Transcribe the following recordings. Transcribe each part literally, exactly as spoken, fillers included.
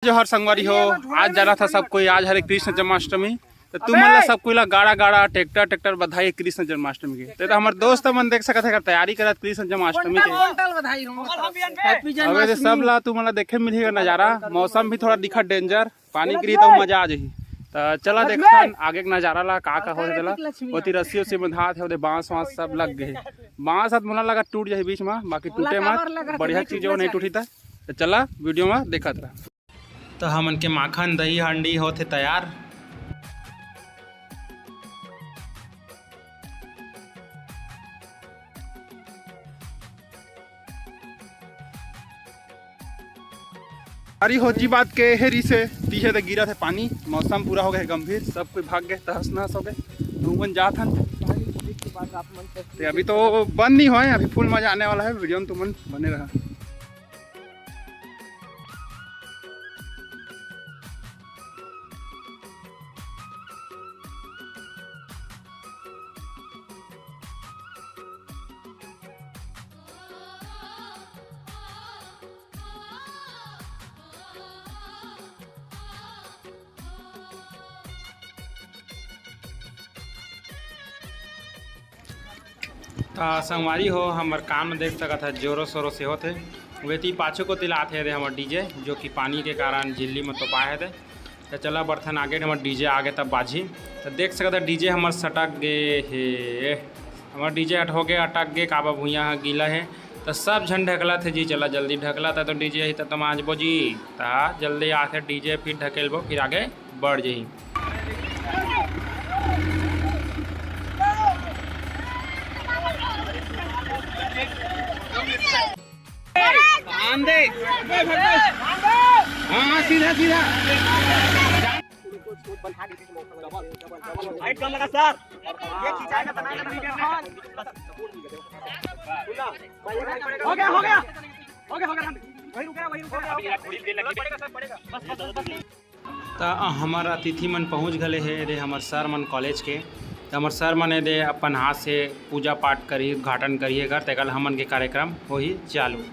जोहार संगवारी हो, आज जाना था सब कोई, आज हरे कृष्ण जन्माष्टमी। तो तुमन ला सब कोई ला गाड़ा गाड़ा ट्रैक्टर ट्रैक्टर बधाई कृष्ण जन्माष्टमी के। तो, तो हमर दोस्त मन देख सकत है, तैयारी करत कृष्ण जन्माष्टमी के। कुंटल बधाई हो। Happy अबे तो जन्माष्टमी। सब ला तुमन ला देखे मिलही नजारा, मौसम भी थोड़ा दिखा डेंजर, पानी गिरी तो मजा आ जाही। तो चला देखथन आगे के नजारा ला, का का होथे तेला। ओती रस्सी उस्सी बंधात हे, ओदे बांस वांस सब लग गए। बांस हाथ मोला लगा टूट जाही बीच में, बाकी टूटे मत, बढ़िया चीज हो नहीं टूटी। तो चला वीडियो में देखत रहा। तो हमन के माखन दही हांडी होथे तैयार। अरे होची बात के हेरी से तीहे त गिरा थे पानी, मौसम पूरा हो गए गंभीर, सब कोई भाग गए, तहस नहस हो गए। तो मन जात हन। तो अभी तो बंद नहीं होए, अभी फुल मजा आने वाला है। वीडियो में तुमन बने रहा। त संगवारी हो, हमर काम देख सकत ह, जोरों शोरों से होथे। वेती पाछू कोती लात हे रे हमर डीजे, जो कि पानी के कारण झिल्ली में तोपाए हे दे। त चला बरथन आगे, हमर डीजे आगे तब बाजी। त देख सकत ह, डीजे हमर सटक गे हे, हमर डीजे अट हो गे, अटक गे, काबर भुइयां ह गीला हे। त सब झन ढकलत हे जी, चला जल्दी ढकला, त तो डीजे ही त तमांजबो जी। त जल्दी आके डीजे फिर ढकेलबो, फिर आगे बढ़ जाही। ध्यान दे। हाँ, हाँ, सीधा, सीधा। हाइट कम लगा सर। ये खिंचाएगा तो नहीं लगा। हो गया, हो गया। हो गया, हो गया। वही रुक गया, वही रुक गया। पड़ेगा सर, पड़ेगा। बस, बस, बस, बस। त हमर अतिथि मन पहुँच घले हे रे, हमर सर मन कॉलेज के। त हमर सर मन एदे अपन हाथ से पूजा पाठ करी, उद्घाटन करी एकर, तेकर हमन के कार्यक्रम होही चालू।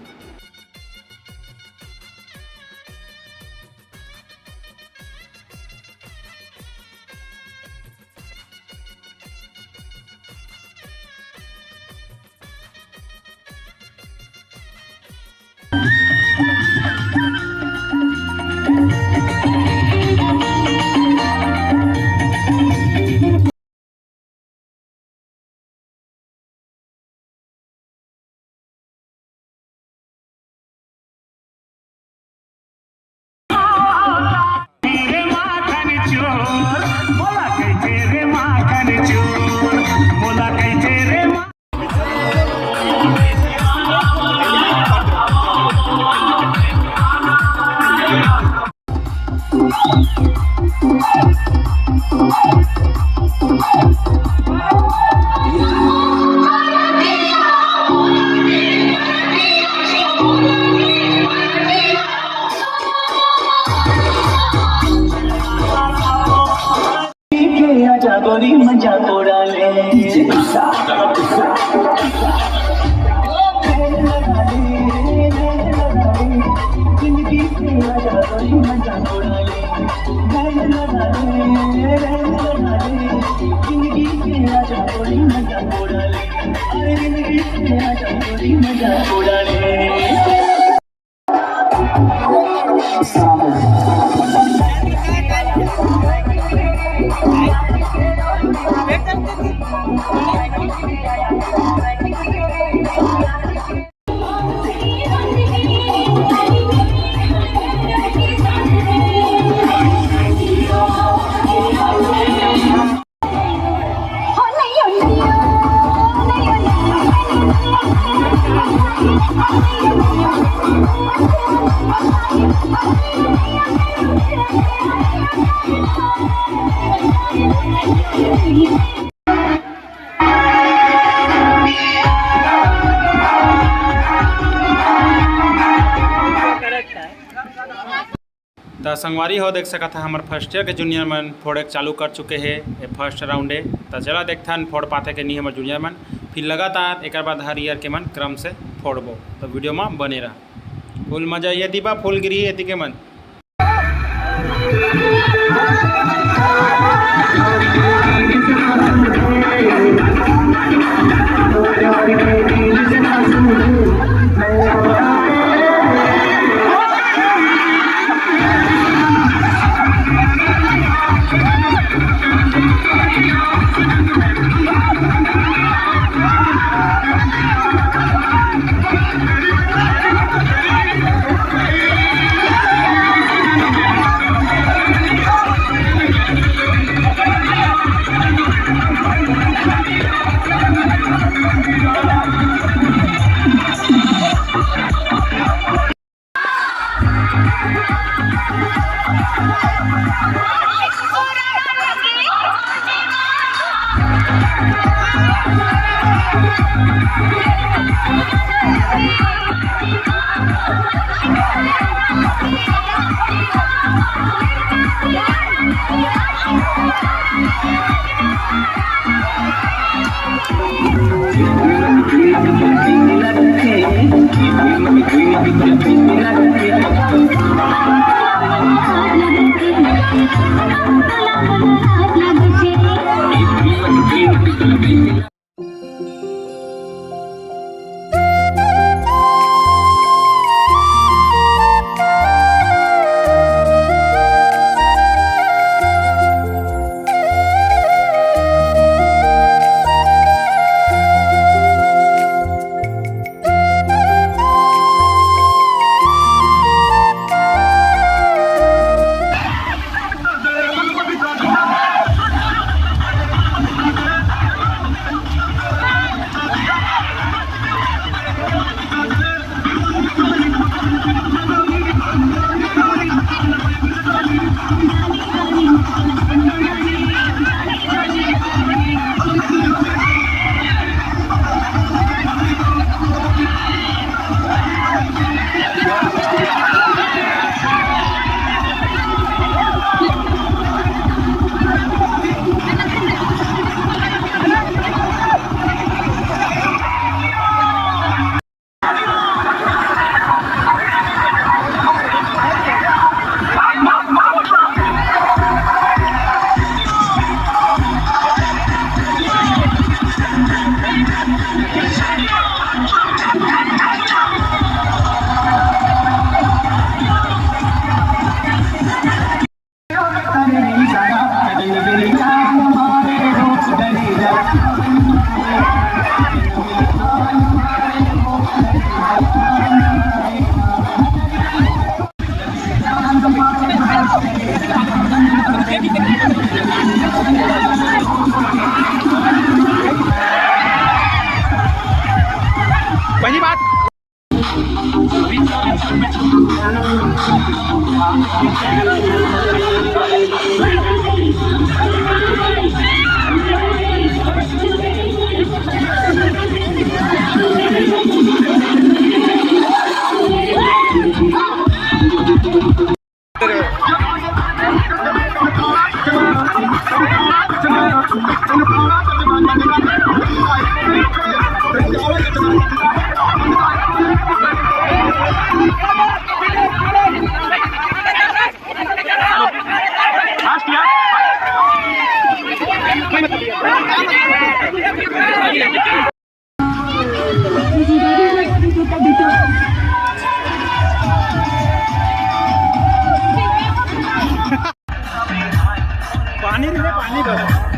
त संगवारी हो, देख सकत ह, हमर फर्स्ट ईयर के जूनियर मन फोड़े के चालू कर चुके हे। ये फर्स्ट राउंड हे, त चला देखथन फोड़ पाथे के नहीं हमर जूनियर मन। फिर लगातार एकर बाद हर ईयर के मन क्रम से फोड़बो, तो वीडियो में बने रहा। फुल मजा ये दीपा, फुल गिरी एती के मन। पहली बात। पानी नहीं है, पानी बस।